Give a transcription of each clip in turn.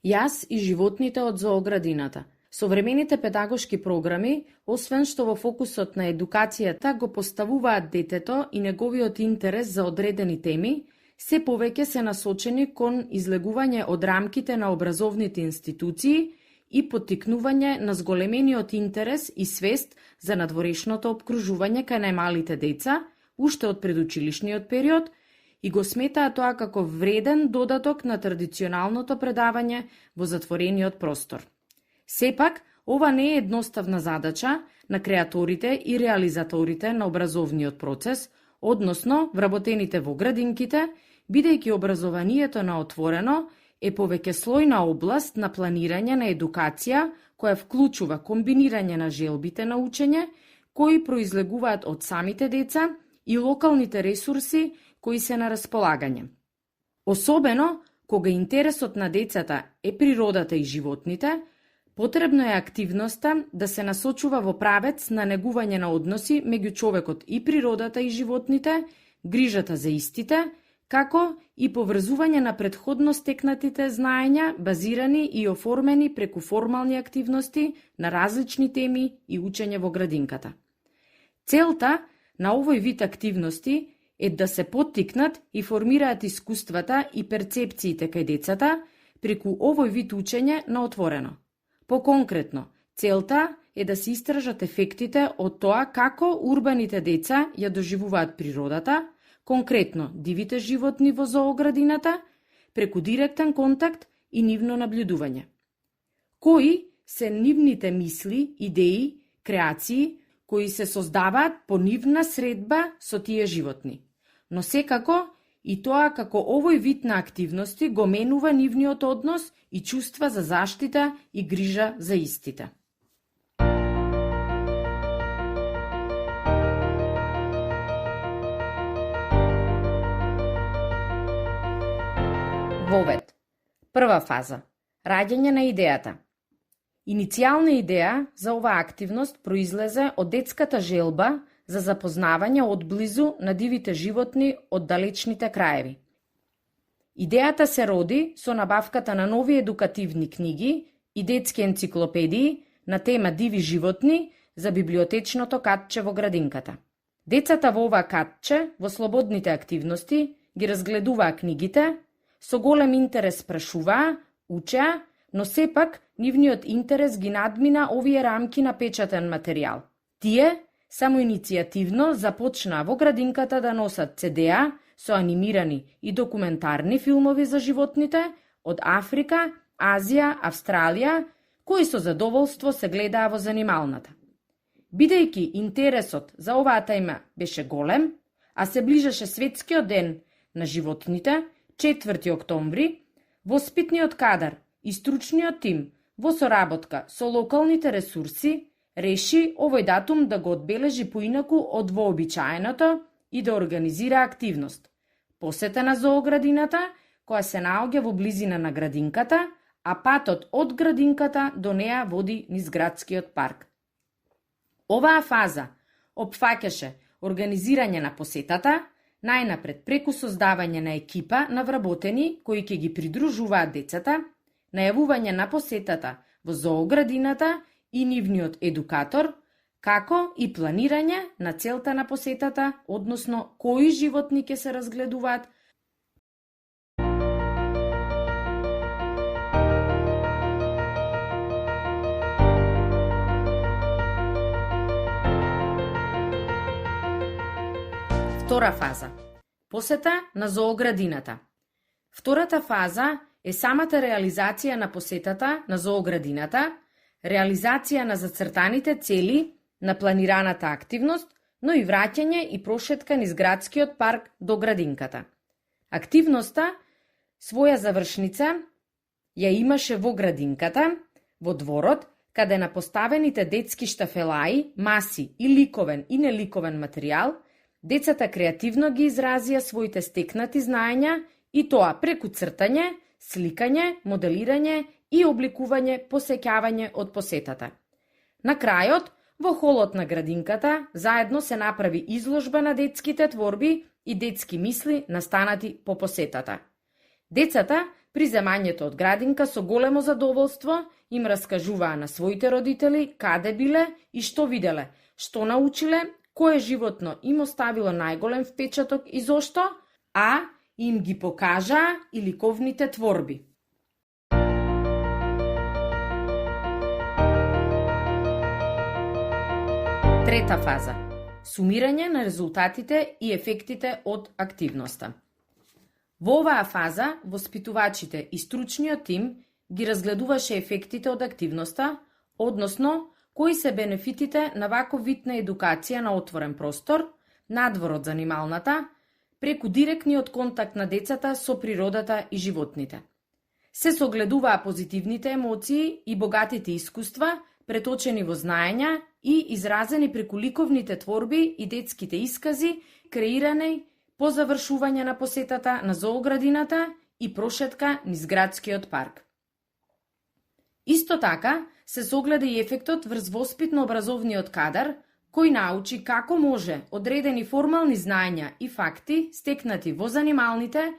Јас и животните од зооградината. Современите педагошки програми, освен што во фокусот на едукацијата го поставуваат детето и неговиот интерес за одредени теми, се повеќе се насочени кон излегување од рамките на образовните институции и поттикнување на зголемениот интерес и свест за надворешното опкружување кај најмалите деца, уште од предучилишниот период, и го сметаа тоа како вреден додаток на традиционалното предавање во затворениот простор. Сепак, ова не е едноставна задача на креаторите и реализаторите на образовниот процес, односно вработените во градинките, бидејќи образованието на отворено е повеќе слојна област на планирање на едукација која вклучува комбинирање на желбите на учење, кои произлегуваат од самите деца и локалните ресурси кои се на располагање. Особено, кога интересот на децата е природата и животните, потребно е активноста да се насочува во правец на негување на односи меѓу човекот и природата и животните, грижата за истите, како и поврзување на претходно стекнатите знаења, базирани и оформени преку формални активности на различни теми и учење во градинката. Целта на овој вид активности е да се поттикнат и формираат искуствата и перцепциите кај децата преку овој вид учење на отворено. Поконкретно, целта е да се истражат ефектите од тоа како урбаните деца ја доживуваат природата, конкретно дивите животни во зооградината, преку директен контакт и нивно наблюдување. Кои се нивните мисли, идеи, креации кои се создаваат по нивна средба со тие животни. Но секако и тоа како овој вид на активности го менува нивниот однос и чувства за заштита и грижа за истите. Вовед. Прва фаза. Раѓање на идејата. Иницијална идеја за оваа активност произлезе од детската желба за запознавање одблизу на дивите животни од далечните краеви. Идејата се роди со набавката на нови едукативни книги и детски енциклопедии на тема диви животни за библиотечното катче во градинката. Децата во ова катче во слободните активности ги разгледуваа книгите, со голем интерес прашуваа, учеа, но сепак нивниот интерес ги надмина овие рамки на печатен материјал. Тие само иницијативно започнаа во градинката да носат CD-а со анимирани и документарни филмови за животните од Африка, Азија, Австралија, кои со задоволство се гледаа во занималната. Бидејќи интересот за оваа тема беше голем, а се ближеше светскиот ден на животните, 4 октомври, воспитниот кадар и стручниот тим во соработка со локалните ресурси реши овој датум да го одбележи поинаку од вообичаеното и да организира активност. Посета на зооградината, која се наоѓа во близина на градинката, а патот од градинката до неа води низ градскиот парк. Оваа фаза опфаќаше организирање на посетата, најнапред преку создавање на екипа на вработени кои ќе ги придружуваат децата, најавување на посетата во зооградината и нивниот едукатор, како и планирање на целта на посетата, односно кои животни ќе се разгледуваат, Втора фаза. Посета на зооградината. Втората фаза е самата реализација на посетата на зооградината, реализација на зацртаните цели на планираната активност, но и враќање и прошетка низ градскиот парк до градинката. Активноста своја завршница ја имаше во градинката, во дворот, каде на поставените детски штафелаи, маси и ликовен и неликовен материјал, децата креативно ги изразија своите стекнати знаења и тоа преку цртање, сликање, моделирање и обликување посеќавање од посетата. На крајот, во холот на градинката, заедно се направи изложба на детските творби и детски мисли настанати по посетата. Децата При земањето од градинка со големо задоволство им раскажуваа на своите родители каде биле и што виделе, што научиле, кое животно им оставило најголем впечаток и зошто, а им ги покажаа и ликовните творби. Трета фаза. Сумирање на резултатите и ефектите од активноста. Во оваа фаза, воспитувачите и стручниот тим ги разгледуваше ефектите од активноста, односно, кои се бенефитите на ваков вид на едукација на отворен простор, надвор од занималната, преку директниот контакт на децата со природата и животните. Се согледуваа позитивните емоции и богатите искуства, преточени во знаења и изразени преку ликовните творби и детските искази, креирани по завршување на посетата на зооградината и прошетка низ градскиот парк. Исто така, се согледа и ефектот врз воспитно-образовниот кадар, кој научи како може одредени формални знаења и факти стекнати во занималните,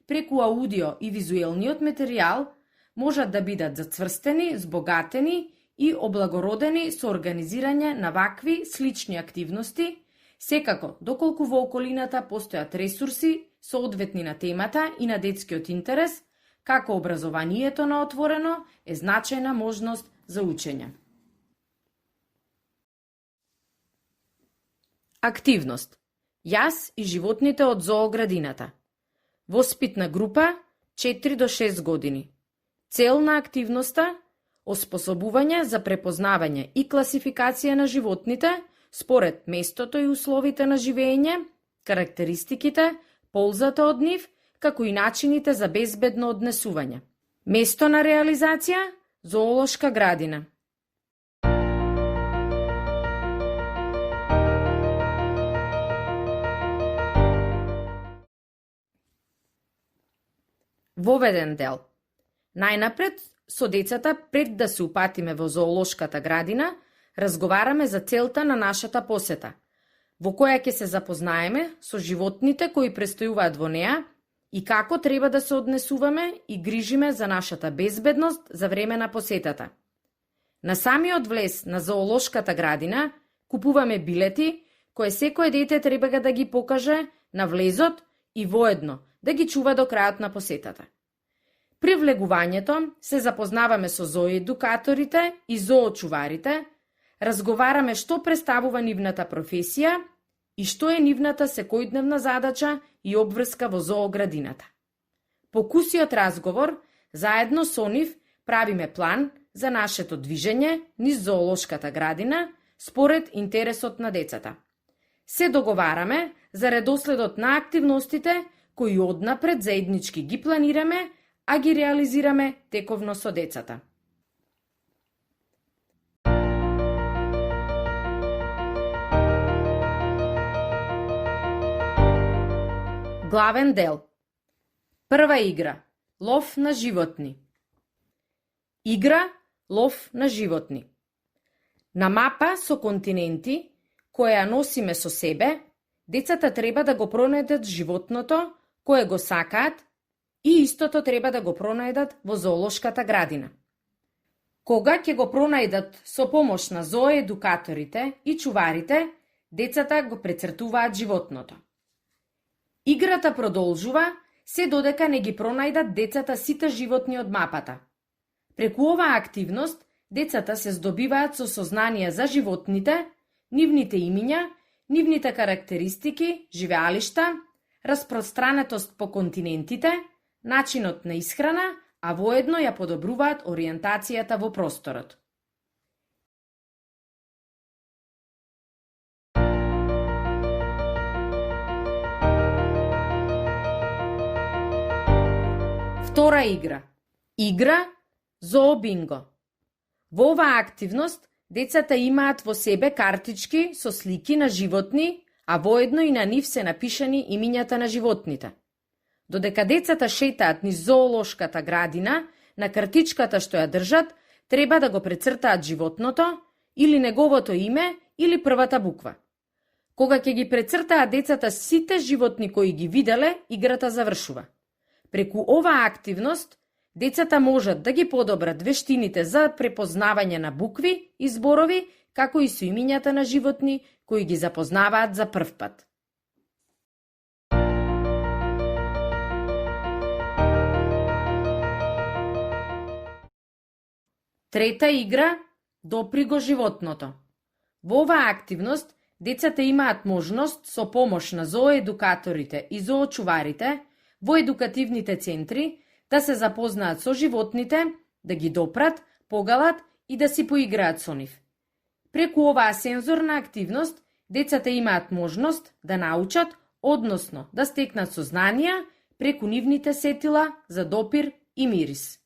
преку аудио и визуелниот материјал, можат да бидат зацврстени, збогатени и облагородени со организирање на вакви слични активности, секако доколку во околината постојат ресурси соодветни на темата и на детскиот интерес, како образованието на отворено е значајна можност за учење. Активност. Јас и животните од зооградината. Воспитна група 4 до 6 години. Цел на активноста – оспособување за препознавање и класификација на животните според местото и условите на живење, карактеристиките, ползата од нив, како и начините за безбедно однесување. Место на реализација – зоолошка градина. Воведен дел. Најнапред, со децата, пред да се упатиме во зоолошката градина, разговараме за целта на нашата посета, во која ќе се запознаеме со животните кои престојуваат во неа и како треба да се однесуваме и грижиме за нашата безбедност за време на посетата. На самиот влез на зоолошката градина купуваме билети, кои секое дете треба да ги покаже на влезот и воедно да ги чува до крајот на посетата. При влегувањето се запознаваме со зооедукаторите и зоочуварите, разговараме што представува нивната професија и што е нивната секојдневна задача и обврска во зооградината. По кусиот разговор, заедно со нив правиме план за нашето движење низ зоолошката градина според интересот на децата. Се договараме за редоследот на активностите кои однапред заеднички ги планираме, а ги реализираме тековно со децата. Главен дел. Прва игра. Лов на животни. Игра лов на животни. На мапа со континенти, која ја носиме со себе, децата треба да го пронајдат животното кое го сакаат и истото треба да го пронајдат во зоолошката градина. Кога ќе го пронајдат со помош на зооедукаторите и чуварите, децата го прецртуваат животното. Играта продолжува се додека не ги пронајдат децата сите животни од мапата. Преку оваа активност, децата се здобиваат со сознание за животните, нивните имиња, нивните карактеристики, живеалишта, распространетост по континентите, начинот на исхрана, а воедно ја подобруваат ориентацијата во просторот. Втора игра. Игра зообинго. Во оваа активност, децата имаат во себе картички со слики на животни, а воедно и на нив се напишани имињата на животните. Додека децата шетаат низ зоолошката градина, на картичката што ја држат, треба да го прецртаат животното, или неговото име, или првата буква. Кога ќе ги прецртаат децата сите животни кои ги виделе, играта завршува. Преку оваа активност, Децата можат да ги подобрат вештините за препознавање на букви и зборови, како и со имињата на животни кои ги запознаваат за прв пат. Трета игра – допри го животното. Во оваа активност, децата имаат можност со помош на зооедукаторите и зоочуварите во едукативните центри да се запознаат со животните, да ги допрат, погалат и да си поиграат со нив. Преку оваа сензорна активност, децата имаат можност да научат, односно да стекнат сознанија преку нивните сетила за допир и мирис.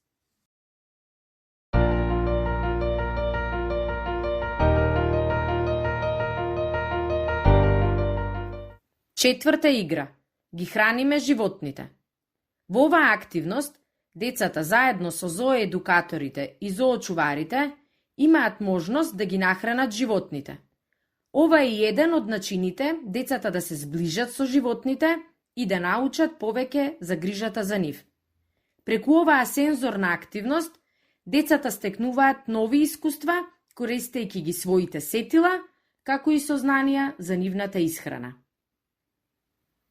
Четврта игра – ги храниме животните. Во оваа активност, децата заедно со зооедукаторите и зоочуварите имаат можност да ги нахранат животните. Ова е еден од начините децата да се зближат со животните и да научат повеќе за грижата за нив. Преку оваа сензорна активност, децата стекнуваат нови искуства, користејќи ги своите сетила, како и сознанија за нивната исхрана.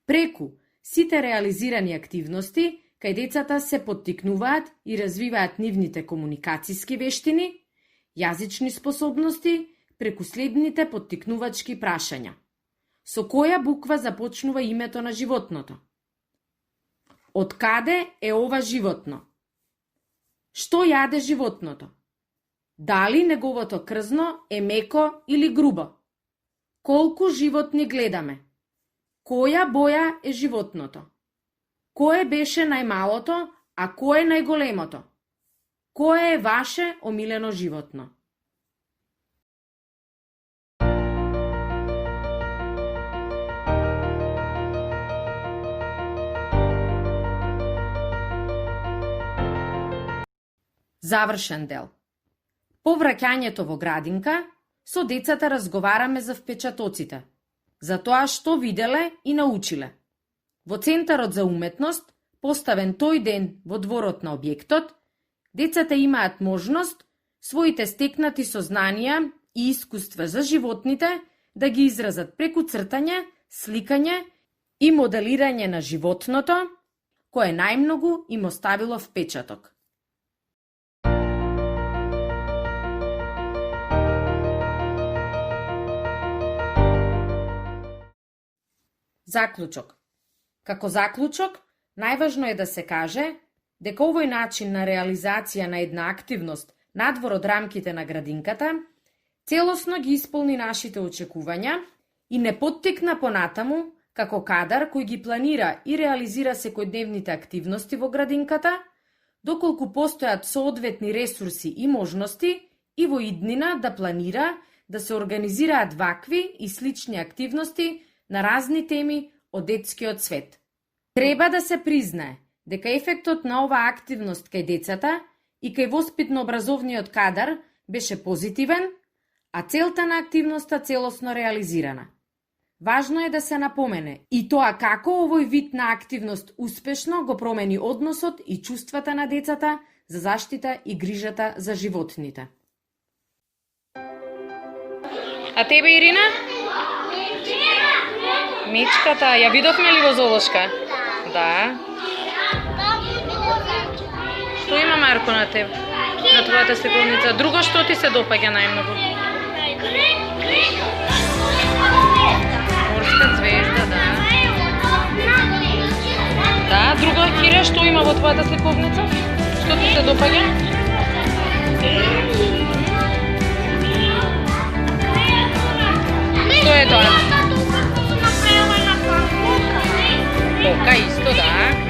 Преку сите реализирани активности, кај децата се поттикнуваат и развиваат нивните комуникацијски вештини, јазични способности, преку следните поттикнувачки прашања. Со која буква започнува името на животното? Од каде е ова животно? Што јаде животното? Дали неговото крзно е меко или грубо? Колку животни гледаме? Која боја е животното? Кое беше најмалото, а кое најголемото? Кое е ваше омилено животно? Завршен дел. По враќањето во градинка, со децата разговараме за впечатоците, за тоа што виделе и научиле. Во Центарот за уметност, поставен тој ден во дворот на објектот, децата имаат можност своите стекнати сознанија и искуства за животните да ги изразат преку цртање, сликање и моделирање на животното, кое најмногу им оставило впечаток. Заклучок. Како заклучок, најважно е да се каже дека овој начин на реализација на една активност надвор од рамките на градинката целосно ги исполни нашите очекувања и не поттикна понатаму како кадар кој ги планира и реализира секојдневните активности во градинката, доколку постојат соодветни ресурси и можности и во иднина да планира да се организираат вакви и слични активности на разни теми од детскиот свет. Треба да се признае дека ефектот на оваа активност кај децата и кај воспитно-образовниот кадар беше позитивен, а целта на активноста целосно реализирана. Важно е да се напомене и тоа како овој вид на активност успешно го промени односот и чувствата на децата за заштита и грижата за животните. А тебе, Ирина? Мечката, ја видовме ли во зоолошка? Да. Што има, Марко, на тебе? На твојата сликовница? Друго што ти се допаѓа најмногу? Морска звезда, да. Да, друго, Кире, што има во твојата сликовница? Што ти се допаѓа? Што е тоа? Кока исто, да.